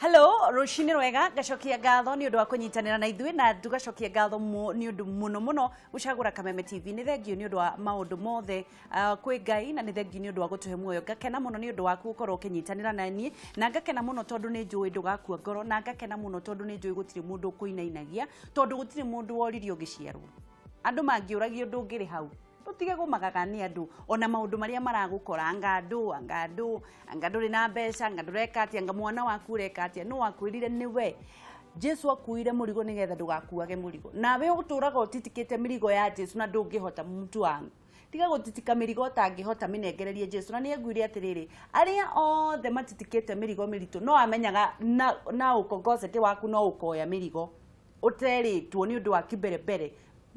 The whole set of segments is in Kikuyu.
Hello, rũcinĩ rwega. Ngacokia ngatho nĩ ũndũ wa kũnyitanĩra na ithuĩ, na tugacokia ngatho nĩ ũndũ mũno mũno gũcagũra Kameme TV. Nĩ thengiũ nĩ ũndũ wa maũndũ mothe kwĩ Ngai, na nĩ thengiũ nĩ ũndũ wa gũtũhe muoyo. Ngakena mũno nĩ ũndũ waku gũkorwo ũkĩnyitanĩra na niĩ, na ngakena mũno tondũ nĩ njũĩ ndũgakua ngoro, na ngakena mũno tondũ nĩ njũĩ gũtirĩ mũndũ ũkũinainagia, tondũ gũtirĩ mũndũ woririo ũgĩciarwo. Andũ mangĩũragio ndũngĩrĩ hau. Tũtige kũmakaga nĩ andũ ona maũndũ marĩa maragũkora, anga andũ, anga andũ, anga ndũrĩ na mbeca, anga ndũreka atĩa, anga mwana waku ũreka atĩa. Nũ wakwĩrire nĩwe? Jesu akuire mũrigo nĩgetha ndũgakuage mũrigo. Nawe ũtũraga ũtitikĩte mĩrigo ya Jesu na ndũngĩhota. Mtu wangu, tiga gũtitika mĩrigo ũtangĩhota, mĩnengererie Jesu. Na nĩ anguire atĩrĩrĩ, arĩa othe matitikĩte mĩrigo mĩritũ, no amenyaga na ũkongocete waku no ũkoya mĩrigo ũterĩtwo nĩ ũndũ wa kĩmbere.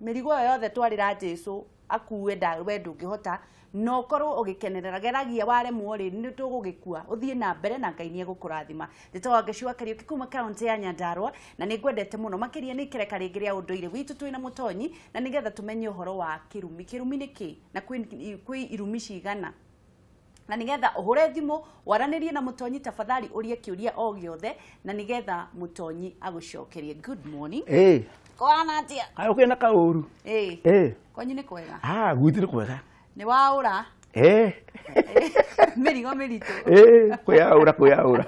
Mĩrigo ĩyo yothe twarĩra Jesu akue, nda we ndũngĩhota, na ũkorwo ũgĩkenerera. Geragia, waremwo rĩ, nĩ tũgũgĩkua, ũthiĩ na mbere na Ngai nĩ egũkũrathima. Njĩtagwo Ngeci wa Kariũki kuma kaunti ya Nyandarua, na nĩ ngwendete mũno makĩria. Nĩ ikereka rĩngĩ rĩa ũndũire witũ twĩna mũtonyi, na nĩgetha tũmenye ũhoro wa kĩrumi. Kĩrumi nĩ kĩ, na kwĩ irumi cigana? Na nigetha ũhũre thimũ waranĩrie na mũtonyi, tafadhali ũrie kĩũria o gĩothe, na nigetha mũtonyi agũcokerie. Good morning. Ĩĩ. Kũhana atĩa? Kaĩ ũkĩrĩ na kaũru? Ĩĩ. Ĩĩ. Kwanyu nĩ kwega? Ah, gwitũ nĩ kwega. Nĩ waũra Ĩĩ. mĩrigo mĩritũ? Ĩĩ, kwĩyaũra kwĩyaũra.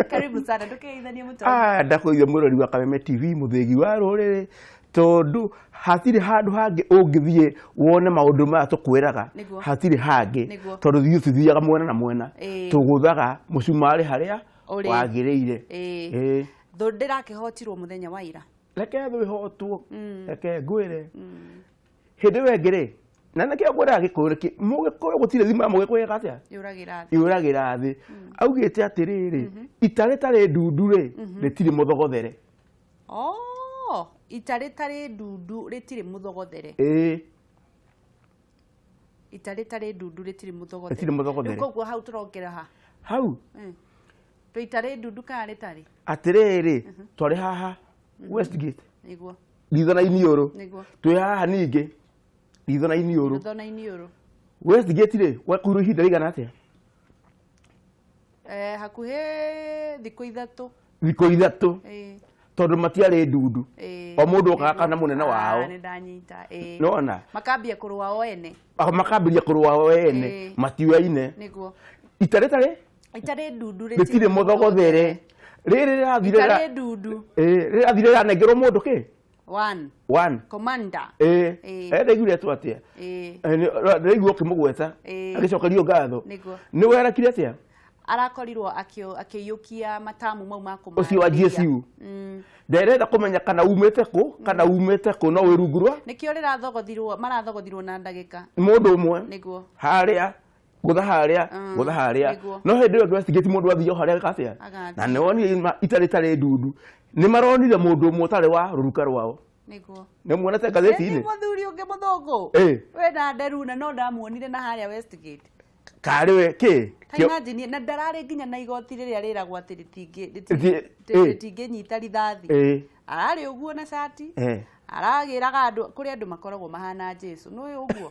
Karibu sana, ndũkeithanie mũtonyi. Ah, ndakũithia mũrori wa Kameme TV, mũthĩgi wa rũrĩrĩ, tondũ hatirĩ handũ hangĩ ũngĩthiĩ wone maũndũ maya tũkwĩraga. Nĩguo. Hatirĩ hangĩ. Nĩguo. Tondũ ithuĩ tũthiaga mwena na mwena. Tũgũthaga mũcumarĩ harĩa Ũrĩ. wagĩrĩire. Ĩĩ. Thũ ndĩrakĩhotirwo mũthenya wa ira. Reke thũ ĩhotwo. Reke ngwĩre, hĩndĩ ĩyo ĩngĩ rĩ, na nĩkĩo ngwĩraga Gĩkũyũ nĩkĩ Mũgĩkũyũ gũtirĩ thimo ya Mũgĩkũyũ ĩka atĩa? Yũragĩra thĩ. Yũragĩra thĩ. Augĩte atĩrĩrĩ, ita rĩtarĩ ndundu rĩ, rĩtirĩ mũthogothere. Oh, ita rĩtarĩ ndundu rĩtirĩ mũthogothere. Ĩĩ. Ita rĩtarĩ ndundu rĩtirĩ mũthogothere. Rĩtirĩ mũthogothere. Rĩu koguo hau tũrongera ha? Hau. Twĩ ita rĩ ndundu kana rĩtarĩ? Atĩrĩrĩ, twarĩ haha Westgate. Nĩguo. Ritho na iniũrũ. Nĩguo. Twĩ haha ningĩ ritho na iniũrũ. Ritho na iniũrũ. Westgate rĩ, gwakuirwo ihinda rĩigana atĩa? Hakuhĩ thikũ 3. Thikũ 3. Ĩĩ. Tondũ matiarĩ ndundu. Ĩĩ. O mũndũ okaga kana mũnene wao. Ah, nĩ ndanyita. Ĩĩ. Nĩwona? Makambia kũrũa o ene. Ah, makambĩrĩria kũrũa o ene. Ĩĩ. Matiũaine. Nĩguo. Ita rĩtarĩ itarĩ ndundu rĩtirĩ mũthogothere rĩrĩ rĩrathire Itarĩ ndundu. Ĩĩ, rĩrathire rĩranengerwo mũndũ kĩ? One. One. Commander. Ĩĩ. Ĩĩ. Eh, ndaiguire tu atĩa? Ĩĩ. Eh, ndĩraigua ũkĩmũgweta. Ĩĩ. Agĩcokerio ngatho. Nĩguo. Nĩ werekire atĩa? Arakorirwo akĩiyũkia matamu mau ma Ũcio wa kũmarĩrĩria. GSU. Nderenda kũmenya kana umĩte kũ, kana umĩte kũ, no wĩ rungu rwa Nĩkĩo rĩrathogothirwo, marathogothirwo na ndagĩka. Mũndũ ũmwe. Nĩguo. Harĩa gũtha harĩa gũtha harĩa. Nĩguo. No hĩndĩ ĩyo Westgate mũndũ athio harĩa ageka atĩa? Agathiĩ. Na nĩwonire itarĩ tarĩ ndundu, nĩ maronire mũndũ ũmwe ũtarĩ wa rũruka rwao. Nĩguo. Nĩ muonete Ĩni ngathĩti-inĩ? Mũthuri ũngĩ mũthũngũ Ĩĩ. wĩna nderu, na no ndamuonire na harĩa Westgate. Karĩ we kĩ? Ta imagine, na ndararĩ nginya na igoti rĩrĩa rĩragwo atĩ Ĩĩ. rĩtingĩnyita rithathi. Ĩĩ. Ararĩ ũguo na cati. Eh. Aragĩraga andũ kũrĩ andũ makoragwo mahana Jesu, nĩũĩ ũguo.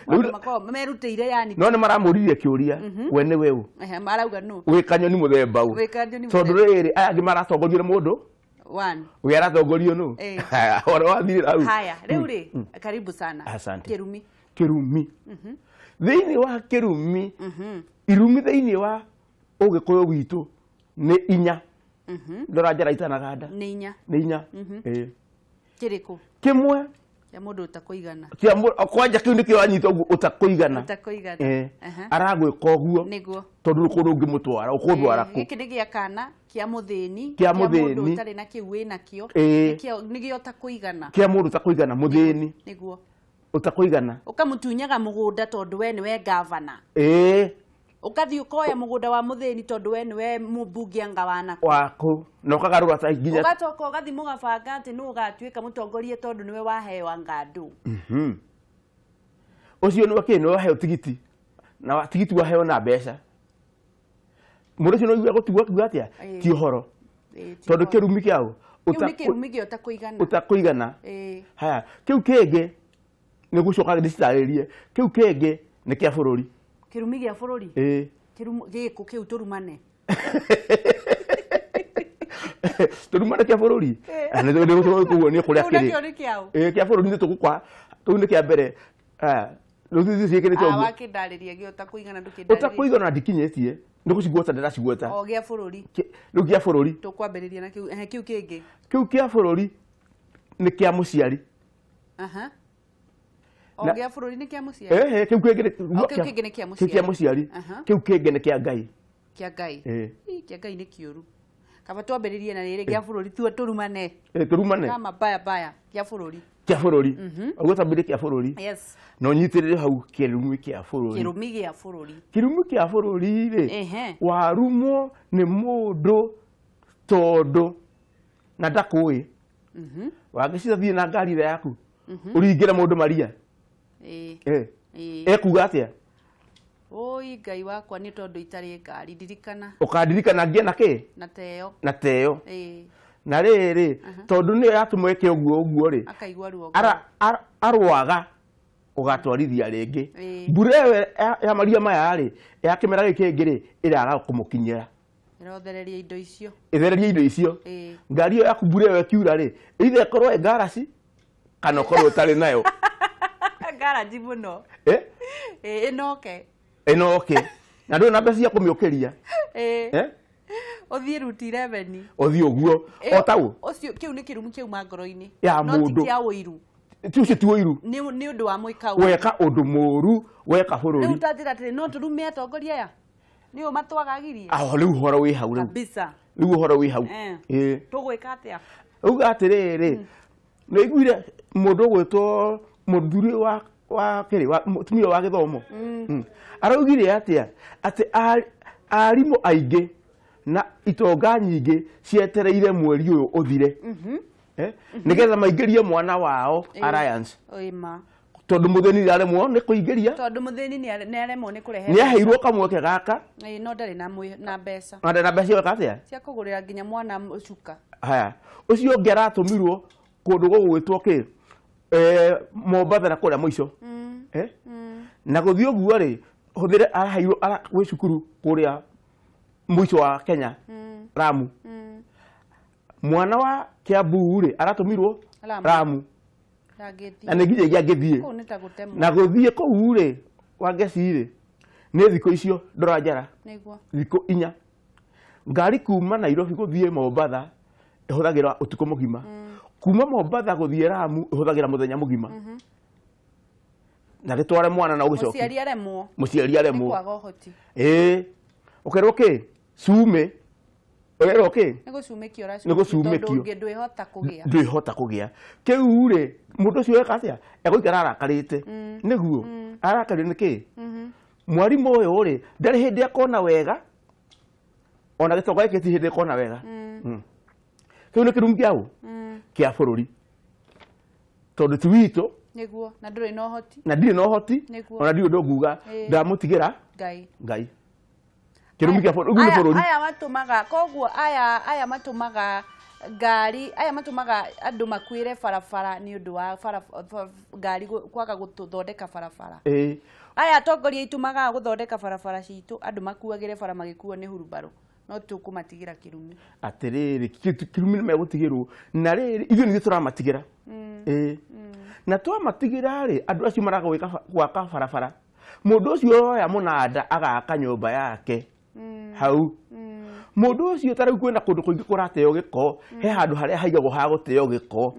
Rĩu- Andũ makoragwo merutĩire yani. No nĩ maramũririe kĩũria, we nĩ we ũ? Ehe, marauga nũ? Wĩ kanyoni mũthemba ũ? Wĩ kanyoni Tondũ mũthemba. rĩrĩ, aya angĩ maratongorio nĩ mũndũ. One. We aratongorio nũ? Ĩĩ. Ũhoro wathirĩra hau. Haya, rĩu rĩ, karibu sana. Asante. Kĩrumi. Kĩrumi, thĩinĩ wa kĩrumi, irumi thĩinĩ wa Ũgĩkũyũ witũ nĩ inya. Ndora njara itanaganda. Nĩ inya. Nĩ inya. Ĩĩ. Kĩrĩkũ? Kĩmwe. Kĩa mũndũ ũtakũigana. Kĩa kwanja kĩu nĩkĩo anyita ũguo ũtakũigana. Ũtakũigana. Ĩĩ. Aha. Aragwĩka ũguo. Nĩguo. Tondũ kũndũ ũngĩmũtwara ũkũndwara kũ? Gĩkĩ nĩ gĩa kana kĩa mũthĩni. Kĩa mũndũ mũthĩni. ũtarĩ na kĩu wĩ nakĩo. Ĩĩ. Nĩ gĩa ũtakũigana. Kĩa mũndũ ũtakũigana, mũthĩni. Nĩguo. Ũtakũigana. Ũkamũtunyaga mũgũnda tondũ we nĩwe gavana. Ĩĩ. Ũgathiĩ ũkoya mũgũnda wa mũthĩni tondũ we nĩwe mũmbunge anga wanakũ. Waku na ũkagarũra ta nginya. Ũgacoka ũgathiĩ mũgabanga atĩ nũ ũgatuĩka mũtongoria tondũ nĩwe waheo anga andũ. Ũcio nĩwe kĩ, nĩwe waheo tigiti, na tigiti waheo na mbeca. Mũndũ ũcio no gũtigwo akiuga atĩa? Ĩĩ. Ti ũhoro. Ĩĩ, ti Tondũ ũhoro. kĩrumi kĩao Kĩu nĩ kĩrumi gĩa ũtakũigana. Ũtakũigana. Ĩĩ. Haya, kĩu kĩngĩ nĩ gũcoka ndĩcitarĩrie. Kĩu kĩngĩ nĩ kĩa bũrũri. Kĩrumi gĩa bũrũri? Ĩĩ. Kĩrumi gĩkũ kĩu tũrumane? Tũrumane kĩa bũrũri. Nĩ tũkuonia kũrĩa Kĩu kĩrĩ. nakĩo nĩ kĩaũ? Ĩĩ, kĩa bũrũri nĩ tũgũkwa kĩu nĩ kĩa mbere. Ah, rĩu ithuĩ ciĩkĩrĩte Ah, ũguo. wakĩndarĩria gĩ ũtakũigana ndũkĩndarĩria. Ũtakũigana ndikinyĩtie, nĩ gũcigweta ndĩracigweta. O gĩa bũrũri. Rĩu kĩa bũrũri. Tũkwambĩrĩria na kĩu. Ehe, kĩu kĩngĩ. Kĩu kĩa bũrũri nĩ kĩa mũciari. Aha. O Na- gĩa bũrũri nĩ kĩa mũciari. Ehe, kĩu kĩngĩ nĩ- O, kĩu kĩngĩ nĩ kĩa Kĩu kĩa mũciari. mũciari. Aha. Kĩu kĩngĩ nĩ kĩa Ngai. Kĩa Ngai. Ĩĩ. Ii, kĩa Ngai nĩ kĩũru. Kaba twambĩrĩrie na rĩrĩ gĩa bũrũri tuo tũrumane. Ĩĩ, tũrumane. Kama baya baya gĩa bũrũri. Kĩa bũrũri. Ũguo twambĩrĩrie kĩa bũrũri. Yes. Na ũnyitĩrĩre hau kĩrumi kĩa bũrũri. Kĩrumi gĩa bũrũri. Kĩrumi kĩa bũrũri rĩ, Ehe. warumwo nĩ mũndũ tondũ na ndakũĩ. Wangĩciria thiĩ na ngari ĩrĩa yaku ũringĩre mũndũ maria. Ĩĩ. Eh. Ĩĩ. Ekuga atĩa? Oi Ngai wakwa nĩ tondũ itarĩ ngari ndirikana. Ũkandirikana ngĩe na kĩ? Na teo. Na teo. Ĩĩ. Na rĩrĩ, tondũ nĩyo yatũma ĩke ũguo ũguo rĩ, Akaigua ruo. Arwaga ũgatwarithia rĩngĩ. Ĩĩ. Mbura ĩyo ya maria maya rĩ, ya kĩmera gĩkĩ kĩngĩ rĩ, ĩraga kũmũkinyĩra. Ĩrothereria indo icio. Ĩthereria indo icio. Ĩĩ. Ngari ĩyo yaku mbura ĩyo ĩkiura rĩ, either ĩkorwo ĩ ngaraci kana ũkorwo ũtarĩ nayo. Ngaraji mũno. Eh? Ĩĩ, ĩnoke. Ĩnoke. Na ndũrĩ na mbeca cia kũmĩũkĩria. Ĩĩ. Eh? Ũthiĩ route 11. Ũthiĩ ũguo. O ta ũ. Ũcio kĩu nĩ kĩrumi kĩauma ngoro-inĩ. Ya No ti mũndũ. kĩa ũiru. Ti ũcio ti ũiru. Nĩ ũndũ wa mwĩka ũru. Weka ũndũ mũru, weka Rĩu bũrũri. ta njĩra atĩrĩ, no tũrume atongoria aya? Nĩ ũ matwagagirie? Aho rĩu ũhoro wĩ hau rĩu. Kabisa. Rĩu ũhoro wĩ hau. Eh. Ĩĩ. Tũgwĩka atĩa? Uga atĩrĩrĩ, nĩ aiguire mũndũ ũgwĩtwo mũthuri wa kĩrĩ wa mũtumia wa gĩthomo. Araugire atĩa? Atĩ arimũ aingĩ na itonga nyingĩ cietereire mweri ũyũ ũthire. Nĩgetha maingĩrie mwana wao Alliance. Ĩma. Tondũ mũthĩni nĩaremwo nĩ kũingĩria. Tondũ mũthĩni nĩaremwo nĩ kũrehe. Nĩ aheirwo kamweke gaka. Ĩĩ, no ndarĩ na mbeca. Na ndarĩ na mbeca cia atĩa? Cia kũgũrĩra nginya mwana cuka. Haya. Ũcio ũngĩ aratũmirwo kũndũ gũgwĩtwo kĩ? Mombatha na kũrĩa mũico. Na gũthiĩ ũguo rĩ, hũthĩre araheirwo gwĩ cukuru kũrĩa mũico wa Kenya, Lamu. Mwana wa Kiambu rĩ, aratũmirwo Lamu. Lamu. Ndangĩthiĩ. Na nĩ nginyagia angĩthiĩ. Kũu nĩ ta gũtemwo. Na gũthiĩ kũu rĩ, wa Ngeci rĩ, nĩ thikũ icio ndora njara. Nĩguo. Thikũ inya. Ngari kuma Nairobi gũthiĩ Mombatha ĩhũthagĩra ũtukũ mũgima. Kuma Mombatha gũthiĩ Lamu ĩhũthagĩra mũthenya mũgima. Na gĩtware mwana na ũgĩcokie. Mũciari aremwo. Mũciari aremwo. Nĩ kwaga ũhoti. Ĩĩ. Ũkerwo kĩ? Cume. Ũkerwo kĩ? Nĩ gũcumĩkio Nĩ gũcumĩkio. Tondũ ũngĩ ndwĩhota kũgĩa. Ndwĩhota kũgĩa. Kĩu rĩ, mũndũ ũcio eka atĩa? Egũikara arakarĩte. Nĩguo. Arakario nĩ kĩ? Mwarimũ ũyũ rĩ, ndarĩ hĩndĩ akona wega. Ona gĩtonga gĩkĩ ti hĩndĩ akona wega. Kĩu nĩ kĩrumi kĩa ũ? Kĩa bũrũri. Tondũ ti witũ. Nĩguo, na ndũrĩ na ũhoti. Na ndirĩ na ũhoti. Nĩguo. Ona ndirĩ ũndũ nguga. Ndamũtigĩra Ngai. Ngai. Kĩrumi kĩa bũrũri, ũguo nĩ bũrũri. Aya matũmaga, koguo aya matũmaga ngari, aya matũmaga andũ makuĩre barabara nĩ ũndũ wa ngari kwaga gũthondeka barabara. Aya atongoria aitũ magaga gũthondeka barabara citũ, andũ makuagĩre bara magĩkuo nĩ hurumbarũ. No tũkũmatigĩra kĩrumi. Atĩrĩrĩ, kĩrumi nĩ megũtigĩrwo. Na rĩrĩ, ithuĩ nithuĩ tũramatigĩra. Na twamatigĩra rĩ, andũ acio maraga gwaka barabara. Mũndũ ũcio oya mũnanda agaka nyũmba yake hau. Mũndũ ũcio ta rĩu kwĩna kũndũ kũingĩ kũrateo gĩko, he handũ harĩa haigagwo ha gũteo gĩko.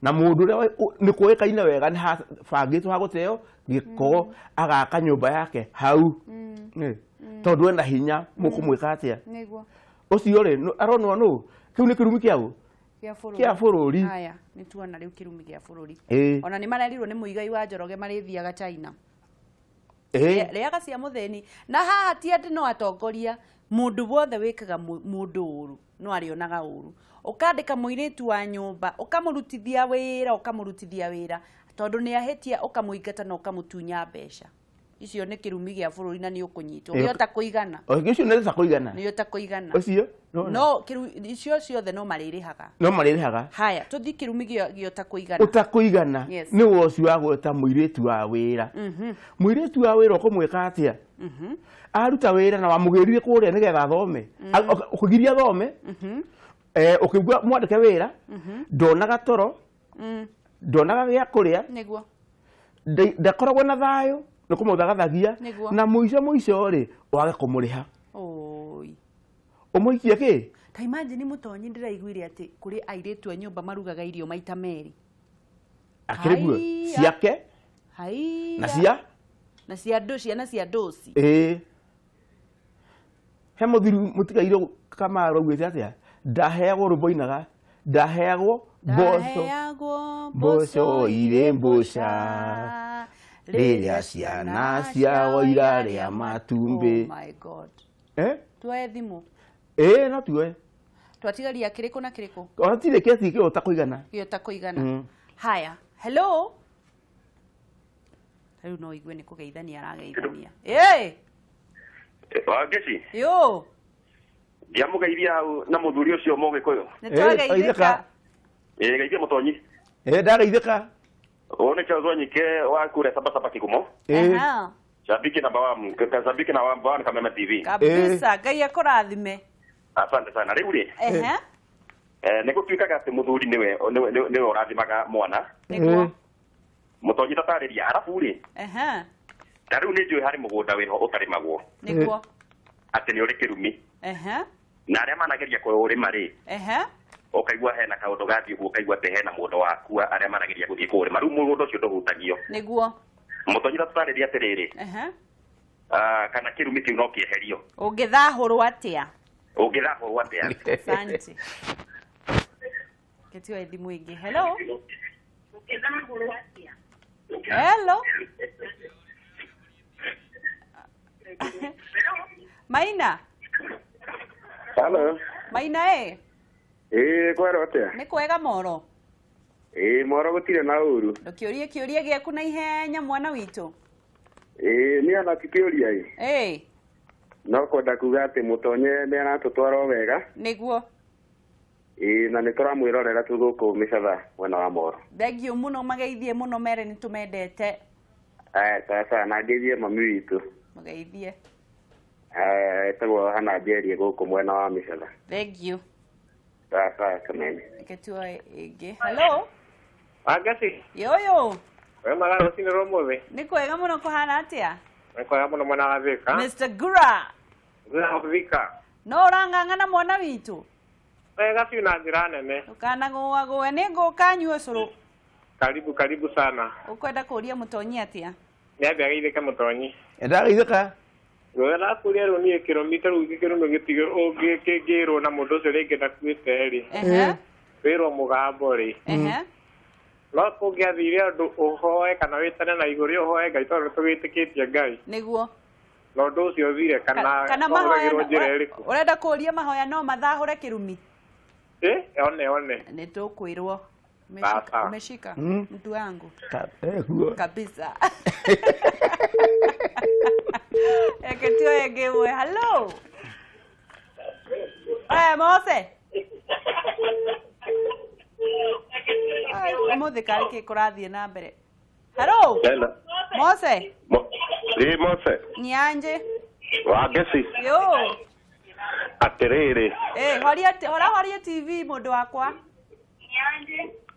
Na mũndũ ũrĩa nĩ kũĩkaine wega nĩ habangĩtwo ha gũteo gĩko, agaka nyũmba yake hau. Tondũ ena hinya, mũkũmwĩka atĩa? Nĩguo. Ũcio rĩ, aronwo nũ? Kĩu nĩ kĩrumi kĩa ũ? Kĩa bũrũri. Kĩa bũrũri. Haya, nĩ tuona rĩu kĩrumi kĩa bũrũri. Ona nĩ marerirwo nĩ Muigai wa Njoroge marĩthiaga China. Rĩaga cia mũthĩni. Na haha ti atĩ no atongoria, mũndũ wothe wĩkaga mũndũ ũru, no arĩonaga ũru. Ũkandĩka mũirĩtu wa nyũmba, ũkamũrutithia wĩra, ũkamũrutithia wĩra, tondũ nĩ ahĩtia ũkamũingata na ũkamũtunya mbeca. Icio nĩ kĩrumi gĩa bũrũri na nĩ ũkũnyitwo. Nĩ ũtakũigana. O, icio nĩ ũtakũigana. Nĩ ũtakũigana. Ũcio? No, no. No, icio ciothe no marĩrĩhaga. No marĩrĩhaga. Haya, tũthiĩ kĩrumi gĩa ũtakũigana. Ũtakũigana. Yes. Nĩ woci wa gweta mũirĩtu wa wĩra. Mũirĩtu wa wĩra ũkũmwĩka atĩa? Aruta wĩra na wamũgĩrire kũrĩa nĩgetha athome. Ũkĩgiria athome. Ũkĩigua mwandĩke wĩra ndonaga toro, ndonaga gĩa kũrĩa, Nĩguo. Ndakoragwo na thayũ, nĩ kũmũthagathagia. Nĩguo. Na mũico mũico rĩ, wage kũmũrĩha, Oi. ũmũikie kĩ. Ta imagine, mũtonyi, ndĩraiguire atĩ kũrĩ airĩtu a nyũmba marugaga irio maita merĩ. Akĩrĩ guo. Haiya. Ciake Haiya. na cia na cia ndũ, ciana cia ndũci. Ĩĩ, he mũthuri mũtigaire Kamaru augĩte atĩa, ndaheagwo rwĩmbo ainaga, ndaheagwo mboco. Ndaheagwo Mboco irĩ mbũca, rĩrĩa ciana ciao irarĩa matumbĩ. Oh my God. Eh? Tuoe thimũ. Ĩĩ, no tuoe. Twatigaria kĩrĩkũ na kĩrĩkũ? Ona tirĩ kĩati kĩhota kũigana. Gĩota kũigana. Haya, hello. Rĩu no igue nĩ kũgeithania arageithania. Ĩ. Wangeci. Yo. Ndiamũgeithia hau na mũthuri ũcio mũgĩkũyũ. Nĩ Ĩ, twageithĩka. twageithĩka. Ĩ, geithia mũtonyi. Ĩ, ndageithĩka. Ũyũ nĩ Charles Wanyike wa kũrĩa Sabasaba Kigumo. Ĩ. Aha. Shabiki namba one, shabiki namba one Kameme TV. Kabisa, Ngai akũrathime. Asante sana. Rĩu rĩ, Ehe. nĩ gũtuĩkaga atĩ mũthuri nĩwe ũrathimaga mwana. Nĩguo. Mũtonyi, tatarĩria arabu rĩ, Ehe. ta rĩu nĩ njũĩ harĩ mũgũnda wĩho ũtarĩmagwo, Nĩguo. atĩ nĩ ũrĩ kĩrumi, Ehe. na arĩa manageria kũũrĩma rĩ, Ehe. ũkaigua hena kaũndũ gathiĩ ũguo, ũkaigua atĩ hena mũndũ wakua arĩa manageria gũthiĩ kũũrĩma, rĩu mũgũnda ũcio ndũhutagio. Nĩguo. Mũtonyi, tatarĩria atĩrĩrĩ, Ehe. kana kĩrumi kĩu no kĩeherio? Ũngĩthahũrwo atĩa? Ũngĩthahũrwo atĩa? Asante. Ketioe thimũ ĩngĩ. Hello. Hello. Maina. Halo. Maina ĩ. Ĩĩ, kwero atĩa? Nĩ kwega moro. Ĩĩ, moro gũtirĩ na ũru. Ndũkĩũrie kĩũria gĩaku na ihenya, mwana witũ. Ĩĩ, niĩ ona ti kĩũria ĩ. Ĩ. No kwenda kuga atĩ mũtonye nĩ aratũtwara o wega. Nĩguo. Ĩĩ, na nĩ tũramwĩrorera tu gũkũ Mĩcatha mwena wa Moro. Thengiũ mũno, mageithie mũno, mere nĩ tũmendete. Aya, sawa, na ngeithie mami witũ. Mũgeithie. Eh, etagwo Hana Njerie gũkũ mwena wa Mĩcatha. Thengiũ. Sawa sawa, Kameme. Reke tuoe ĩngĩ. Hello. Wangeci. Yoyo. We maga rũcinĩ rwa ũmũthĩ. Nĩ kwega mũno, kũhana atĩa? Nĩ kwega mũno mwena wa Thika. Mr. Gura. Gura of Thika. No ũrang'ang'ana, mwana witũ? Wega biũ na njĩra nene. Ndũkanagũagũe, nĩ ngũka nyue ũcũrũ. Karibu, karibu sana. Ũkwenda kũũria mũtonyi atĩa? Nĩ ambe ageithĩke mũtonyi. Ndageithĩka. Guoya nakũria rĩu niĩ kĩrumi ta rĩu kĩrumi kĩngĩrwo na mũndũ ũcio rĩngĩ ndakuĩte rĩ, Ehe. wĩrwo mũgambo rĩ, Ehe. no kũngĩathire ũndũ ũhoe kana wĩtane na igũrũ ũhoe Ngai tondũ nĩtũgĩtĩkĩtie Ngai, Nĩguo. na ũndũ ũcio ũthire kana Kana mahoya wahũthagĩrwo njĩra ĩrĩkũ? Ũrenda kũũria mahoya no mathahũre kĩrumi? Ĩ, one one. Nĩ tũkwĩrwo. Sawa, sawa. Umeshika mtu wangu. Guo. Kabisa. Reke tuoe ĩngĩ ĩmwe. Hello. Eh, Mose. Ai, ũmũthĩ karĩ kĩ kũrathiĩ na mbere? Hello. Hello. Mose. Ĩĩ, Mose. Nianje. Wangeci. Yo. Atĩrĩrĩ. Eh, horia hora, horia TV, mũndũ wakwa.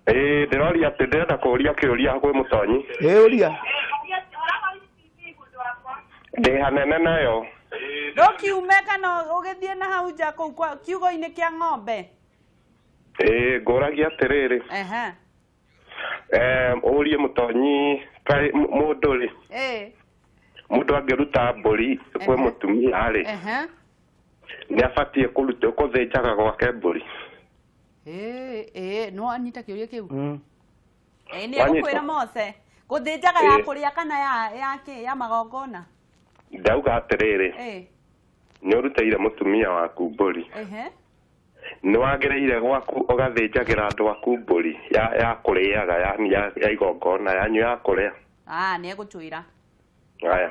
Ĩĩ, ndĩroria atĩ ndĩrenda kũũria kĩũria kwĩ mũtonyi. Ĩ, ũria. Ndĩ hanene nayo. Ndũkiume kana ũgĩthiĩ na hau nja kũu kiugo-inĩ kĩa ng'ombe. Ĩĩ, ngũragia atĩrĩrĩ, Ehe. Ũrie mũtonyi kaĩ mũndũ rĩ, Ĩ. mũndũ angĩruta mbũri kwĩ mũtumia rĩ, Ehe. nĩ abatiĩ kũruta kũthĩnjaga gwake mbũri? Ĩ, ĩ, no anyita kĩũria kĩu. Ĩ, nĩ Wanyita? egũkwĩra Mose. Gũthĩnjaga ya Ĩ. kũrĩa kana ya kĩ, ya magongona? Ndauga atĩrĩrĩ, Ĩ. nĩ ũrutĩire mũtumia waku mbũri, Ehe. nĩ wagĩrĩire gwaku ũgathĩnjagĩra andũ aku mbũri ya kũrĩaga, yani ya igongona yanyu ya kũrĩa? Ah, nĩ egũtwĩra. Aya.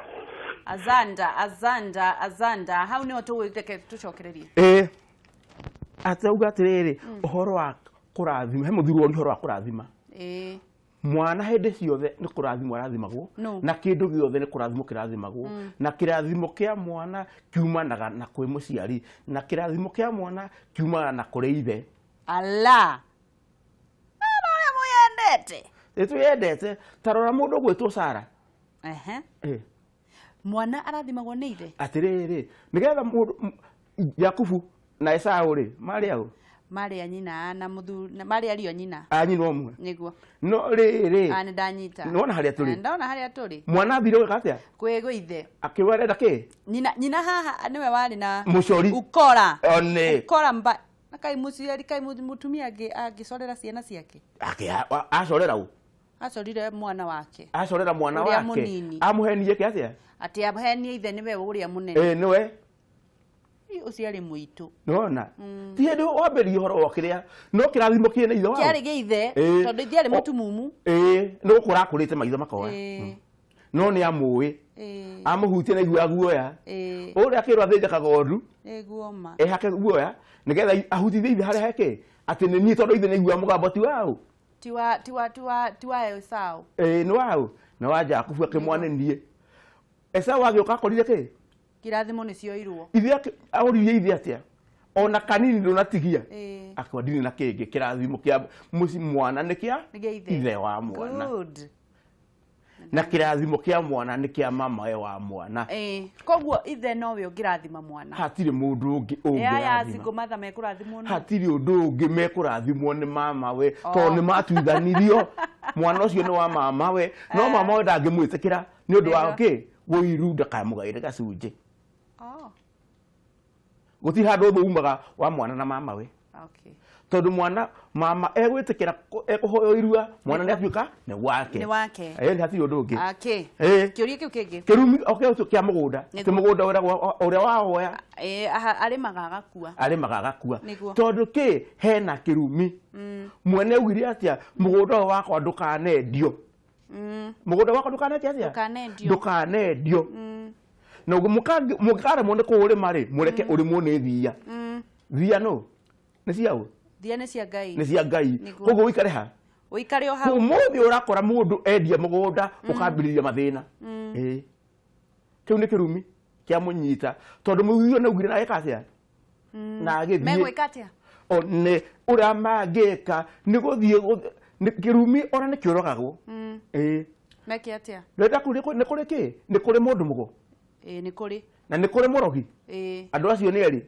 Azanda, azanda, azanda. Hau nĩho tũgwĩteke tũcokererie. Ĩ, atauga atĩrĩrĩ, ũhoro wa kũrathima, he mũthuri wori ũhoro wa kũrathima. Ĩ. Mwana hĩndĩ ciothe nĩ kũrathimwo arathimagwo. No. Na kĩndũ gĩothe nĩ kũrathimwo kĩrathimagwo, na kĩrathimo kĩa mwana kiumanaga na kwĩ mũciari, na kĩrathimo kĩa mwana kiumanaga na kũrĩ ithe. Ala na ũrĩa mũyendete. Ĩ, twĩyendete. Ta rora mũndũ ũgwĩtwo Sara. Ehe. Eh, Mwana arathimagwo nĩ ithe. Atĩrĩrĩ, nĩgetha mũndũ Jakubu na Esau rĩ, marĩ aũ? Marĩ a nyina na mũthuri marĩ ariũ a nyina. A nyina ũmwe. Nĩguo. No rĩrĩ, A, nĩ ndanyita. Nĩwona harĩa tũrĩ? Ah, ndona harĩa tũrĩ. Mwana athire gwĩka atĩa? Kwĩ ithe. Akĩuga arenda kĩ? Nyina haha nĩwe warĩ na Mũcori. Ukora. One. Ukora mba na kai mũciari kai mũtumia angĩcorera ciana ciake. Acorera ũ? Acorire mwana wake. Acorera mwana Ũrĩa wake. mũnini. Amũhenie ke atĩa? Atĩ ahenie ithe nĩwe ũrĩa mũnene. Ĩ, nĩwe. Ĩ, ũcio arĩ mũitũ. Nĩwona ti hĩndĩ wambĩrĩria ũhoro wa kĩrĩa no kĩrathimo kĩna ithe wao. Kĩarĩ gĩa ithe. Ĩ. Tondũ ithe arĩ mũtumumu. Ĩ, nĩ gũkũra akũrĩte maitho makora. No nĩ amũĩ. Amũhutie na igua guoya. Ũrĩa akĩrwo athĩnja kagondu. Nĩguo ma. Ehake guoya nĩgetha ahutithie ithe harĩa heke atĩ nĩ niĩ, tondũ ithe nĩ aiguaga mũgambo ti waũ. Tiwa Esau. Ĩ, nĩ waũ? Nĩ wa Jakubu. Akĩmwa nĩ niĩ. Esau agĩũka akorire kĩ? Kĩrathimo nĩ cioirwo. Ithe ahoririe ithe atĩa? Ona kanini ndũnatigia. Ĩ. Akwa ndirĩ na kĩngĩ, kĩrathimo kĩa mũci mwana nĩ kĩa Nĩ kĩa ithe. Ithe wa mwana. Good. Na kĩrathimo kĩa mwana nĩ kĩa mamawe wa mwana. Ĩ, koguo ithe nowe ũngĩrathima mwana. Hatirĩ mũndũ ũngĩ Ĩ, aya ũngĩrathima. single mother mekũrathimwo nũ? Hatirĩ ũndũ ũngĩ, mekũrathimwo nĩ mamawe, tondũ nĩ matuithanirio mwana ũcio nĩ wa mamawe, no mamawe ndangĩmwĩtĩkĩra nĩ ũndũ wa kĩ? Wũiru, ndakamũgaĩre gacunjĩ. Oh, Gũtirĩ handũ ũthũ umaga wa mwana na mamawe. Tondũ mwana mama egwĩtĩkĩra ekũhoywo irua, mwana nĩ atuĩka nĩ wake. Nĩ wake. Ĩ, hatirĩ ũndũ ũngĩ. Okay. Ĩ. Kĩũria kĩu kĩngĩ. Kĩrumi okay, ũcio kĩa mũgũnda. Nĩguo. Atĩ mũgũnda ũrĩa ũrĩa wahoya. Ĩ, arĩmaga agakua. Arĩmaga agakua. Nĩguo. Tondũ kĩ? Hena kĩrumi. Mwene augire atĩa? Mũgũnda ũyũ wakwa ndũkanendio. Mũgũnda wakwa ndũkanendio atĩa? Ndũkanendio. Ndũkanendio. Na ũguo mũngĩkaremwo nĩ kũũrĩma rĩ, mũreke ũrĩmwo nĩ thiia. Thiia nũ? Nĩ ciaũ? Thia nĩ cia Ngai. Nĩ cia Ngai. Nĩguo. Koguo ũikare ha? Ũikare o hau. Ũmũthĩ ũrakora mũndũ endia mũgũnda ũkambĩrĩria mathĩna. Ĩĩ, kĩu nĩ kĩrumi kĩa mũnyita, tondũ mũthuri ũyũ nĩaugire na agĩka atĩa? Na agĩthiĩ. Megwĩka atĩa? O nĩ ũrĩa mangĩka nĩ gũthiĩ nĩ kĩrumi, ona nĩ kĩũragagwo. Ĩĩ. Meke atĩa? Ndĩrenda kũria, nĩ kũrĩ kĩ? Nĩ kũrĩ mũndũ mũgo. Ĩ, nĩ kũrĩ. Na nĩ kũrĩ mũrogi. Andũ acio nĩ erĩ.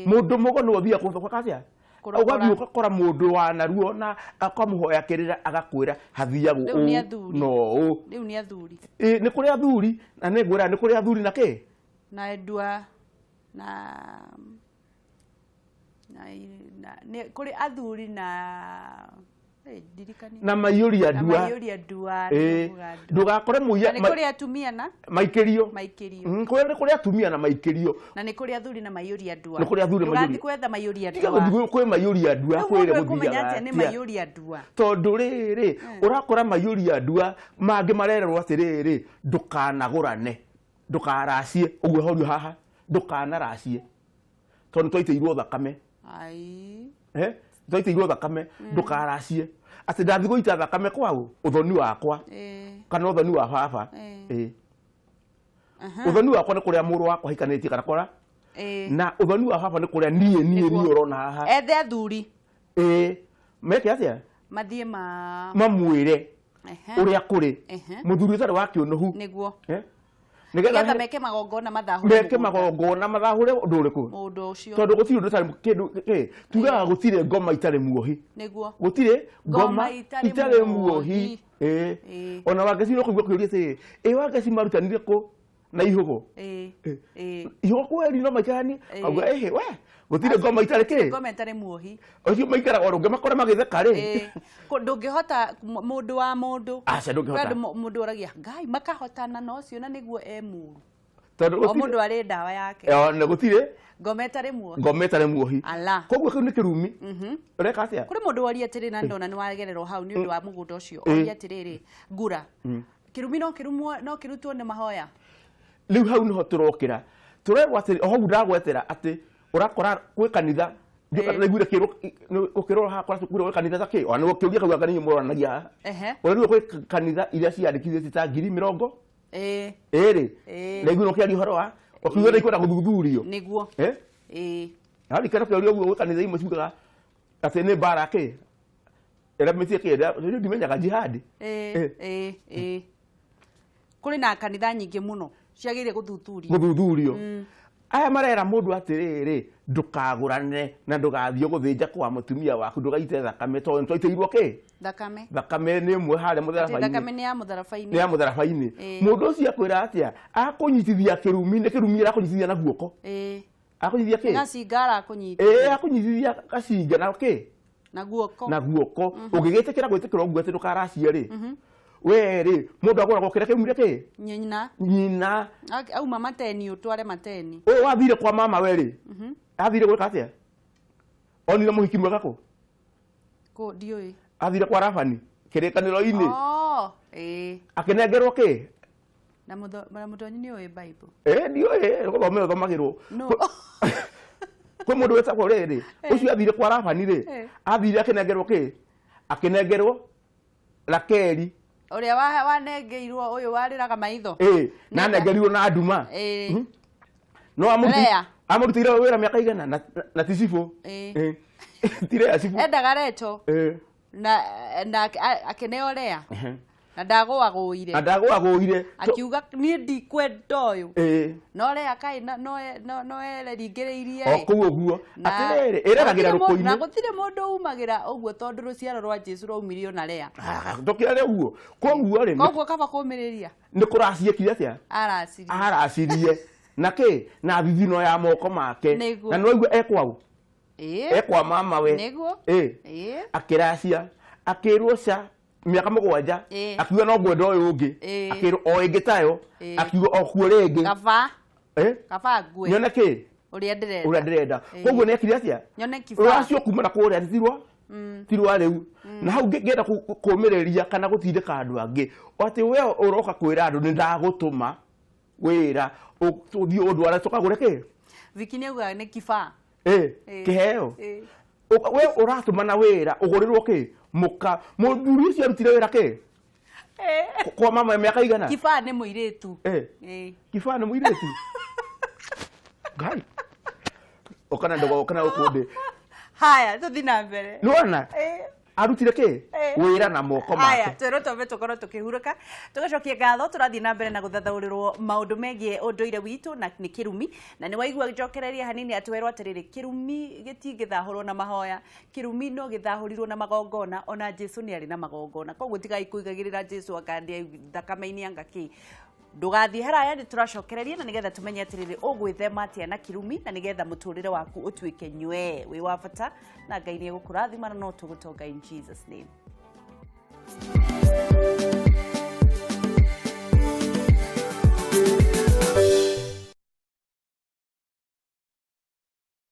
Mũndũ mũgo nĩwe ũthiaga gwĩka atĩa? Kũrogora. Ũgathiĩ ũgakora mũndũ wa naruo na akamũhoya kĩrĩra, agakwĩra hathiagwo Rĩu nĩ ũũ athuri. na ũũ. Rĩu nĩ athuri. Ĩ, nĩ kũrĩ athuri, na nĩ ngwĩra nĩ kũrĩ athuri na kĩ? Na endwa na na na nĩ kũrĩ athuri na ĩ, ndirikania. Na maiyũria Na ndua. maiyũria ndua. Ĩ, nĩkuga ndua. ndũgakore mũiya Na nĩ kũrĩ atumia na maikĩrio. Maikĩrio. Nĩ kũrĩ atumia na maikĩrio. Na nĩ kũrĩ athuri na maiyũria ndua. Nĩ kũrĩ athuri na Ndũgathiĩ maiyũria. gwetha maiyũria Tiga ndua. gũthiĩ kwĩ maiyũria ndua. Rĩu Kwĩrĩ mũndũ ekũmenya gũthiaga atĩa nĩ atĩa? maiyũria ndua? Tondũ rĩrĩ, ũrakora maiyũria ndua mangĩ marererwo atĩrĩrĩ, ndũkanagũrane, ndũkaracie ũguo horio haha, ndũkanaracie tondũ twaitĩirwo thakame. Ai. Eh, twaitĩirwo thakame, ndũkaracie atĩ ndathiĩ gũita thakame kwaũ ũthoni wakwa kana ũthoni wa baba. Ĩ. Ũthoni wakwa nĩ kũrĩa mũrũ wakwa hikanĩtie kana kũrĩa na ũthoni wa baba nĩ kũrĩa niĩ niĩ Nĩguo. niĩ ũrona haha. Ethe athuri. Ĩ, meke atĩa? Mathiĩ ma Mamwĩre ũrĩa kũrĩ. Mũthuri ũtarĩ wa kĩũnũhu. Nĩguo. Eh? Nĩgetha Nĩgetha meke magongona mathahũre meke mũgũnda. Magongona mathahũre ũndũ ũrĩkũ? Mũndũ ũcio. Tondũ gũtirĩ ũndũ ũtarĩ kĩndũ kĩ tugaga, gũtirĩ ngoma itarĩ muohi. Nĩguo. Gũtirĩ Ngoma ngoma itarĩ itarĩ muohi. muohi. Ĩ. Ĩ. Ona Wangeci no kũigua kĩũria atĩrĩ, ĩ Wangeci marutanire kũ na ihũgũ? Ĩ. Ĩ. Ihũgũ kweri no maikarani. Ĩ. Auga ĩhĩ we gũtirĩ ngoma itarĩ kĩ? Ngoma ĩtarĩ muohi. Ũcio maikaraga oro ũngĩmakora magĩtheka rĩ. Ĩ. Ndũngĩhota mũndũ wa mũndũ. Aca, ndũngĩhota. Kwĩ andũ mũndũ oragia Ngai makahotana na ũcio na nĩguo e mũru. Tondũ O gũtirĩ mũndũ arĩ ndawa yake. Ona gũtirĩ Ngoma ĩtarĩ muohi. Ngoma ĩtarĩ muohi. Ala. Koguo kĩu nĩ kĩrumi. Ũreka atĩa? Kũrĩ mũndũ woria atĩrĩ, na ndona nĩ wagererwo hau nĩ ũndũ wa mũgũnda ũcio, oria atĩrĩrĩ, ngura kĩrumi no kĩrumwo no kĩrutwo nĩ mahoya? Rĩu hau nĩho tũrokĩra, tũrerwo atĩ o hau ndagwetera atĩ ũrakora gwĩ kanitha. Ndaiguire ũkĩrora hakwa kwĩrwo kanitha ta kĩ ona ũkĩũria kauga kanitha mũroranagia haha. Ũraigua kwĩ kanitha iria ciandĩkithĩtie ta ngiri mĩrongo ĩrĩ. Ndaiguire ũkĩaria ũhoro wa ũkiuga nĩ ikwenda gũthuthurio. Nĩguo. Eh? Arikana kĩũria ũguo gwĩ kanitha imwe ciugaga atĩ nĩ mbara kĩ ĩrĩa mĩtie kĩ ĩrĩa ndimenyaga jihadi. Ĩĩ, kũrĩ na kanitha nyingĩ mũno ciagĩrĩire gũthuthurio. Gũthuthurio. Aya marera mũndũ atĩrĩrĩ, ndũkagũrane na ndũgathiĩ gũthĩnja kwa mũtumia waku, ndũgaite thakame tondũ nĩtwaitĩirwo kĩ thakame. Thakame nĩ ĩmwe harĩa Atĩ mũtharaba-inĩ. Thakame nĩ ya mũtharaba-inĩ. Nĩ ya mũtharaba-inĩ. Mũndũ ũcio akwĩra atĩa? Akũnyitithia kĩrumi, nĩ kĩrumi arakũnyitithia na guoko. Akũnyitithia kĩ? Gacinga arakũnyita. Ĩĩ, akũnyitithia gacinga na kĩ? Na guoko. Na guoko. Ũngĩgĩtĩkĩra gwĩtĩkĩra ũguo atĩ ndũkaracie rĩ, we rĩ, mũndũ agũragwo kĩrĩa kĩaumire kĩ? Nyina. Nyina. Auma mateni, ũtware mateni. Ũyũ wathire kwa mama we rĩ, athire gwĩka atĩa? Onire mũhiki mwega kũ? Kũ ndiũĩ. Athire kwa Labani kĩrĩkanĩro-inĩ. Oh, ĩĩ. Akĩnengerwo kĩ? Na na mũtonyi nĩ ũĩ Bible? Ĩĩ, ndiũĩ, gũthomera ũthomagĩrwo. No. Kwĩ mũndũ wĩtagwo rĩrĩ, ũcio athire kwa Labani rĩ, athire akĩnengerwo kĩ? Akĩnengerwo Rakeli. Ũrĩa wanengeirwo ũyũ warĩraga maitho. Ĩĩ, na anengerirwo na nduma. No Lea. amũrutĩire wĩra mĩaka igana na ti cibũ. Ĩĩ. Ti Lea cibũ. Endaga Recho. Na akĩneo Lea. Na ndagũagũire. Na ndagũagũire. Akiuga niĩ ndikwenda ũyũ. No Lea kaĩ no ereringĩrĩirie O ĩ. kũu ũguo. Atĩrĩrĩ, ĩreragĩra rũkũ-inĩ. Na gũtirĩ mũndũ umagĩra ũguo tondũ rũciaro rwa Jesu rwaumire ona Lea. Ah, ndũkĩare ũguo. Koguo rĩ, Koguo kaba kũmĩrĩria. nĩ kũraciĩkire atĩa? Aracirie. Aracirie. Na kĩ? Na thithino ya moko make. Nĩguo. Na nĩwaigua ekwaũ? Ekwa mama we. Nĩguo. Akĩracia. Akĩrwo ca mĩaka 7. Akiuga no ngwenda ũyũ ũngĩ. Akĩrwo o ĩngĩ tayo. Akiuga o kuo rĩngĩ. Kaba. Kaba ngue. Nyone kĩ? Ũrĩa ndĩrenda. Ũrĩa ndĩrenda. Koguo nĩ ekire atĩa? Nyone kibaa. Rũracio kuma na kũrĩa ti rwa ti rwa rĩu. Na hau ngĩenda kũmĩrĩria kana gũtindĩka andũ angĩ atĩ we ũroka kwĩra andũ nĩ ndagũtũma wĩra ũthiĩ ũndware tũkagũre kĩ? Viki nĩ augaga nĩ kibaa. Kĩheo. We ũratũmana wĩra ũgũrĩrwo kĩ? Mũka. Mũthuri ũcio arutire wĩra kĩ? Kwa mama mĩaka igana? Kibaa nĩ mũirĩtu. Kibaa nĩ mũirĩtu? Ngai. Ũkana ndũgoka na gũkũ ndĩ. Haya, tũthiĩ na mbere. Nĩwona? Arutire kĩ? Wĩra na moko make. Haya, twĩrwo twambe tũkorwo tũkĩhurũka. Tũgacokia ngatho, tũrathiĩ na mbere na gũthathaũrĩrwo maũndũ megiĩ ũndũire witũ na nĩ kĩrumi. Na nĩ waigua njokereria hanini atwerwo atĩrĩrĩ, kĩrumi gĩtingĩthahũrwo na mahoya. Kĩrumi no gĩthahũrirwo na magongona, ona Jesu nĩ arĩ na magongona. Koguo tigai kũigagĩrĩra Jesu akandĩa thakame-inĩ anga kĩ. Ndũgathiĩ haraya, nĩ tũracokereria na nĩgetha tũmenye atĩrĩrĩ, ũgwĩthema atĩa na kĩrumi na nĩgetha mũtũrĩre waku ũtuĩke nywee wĩ wa bata, na Ngai nĩ egũkũrathima na no tũgũtonga in Jesus name.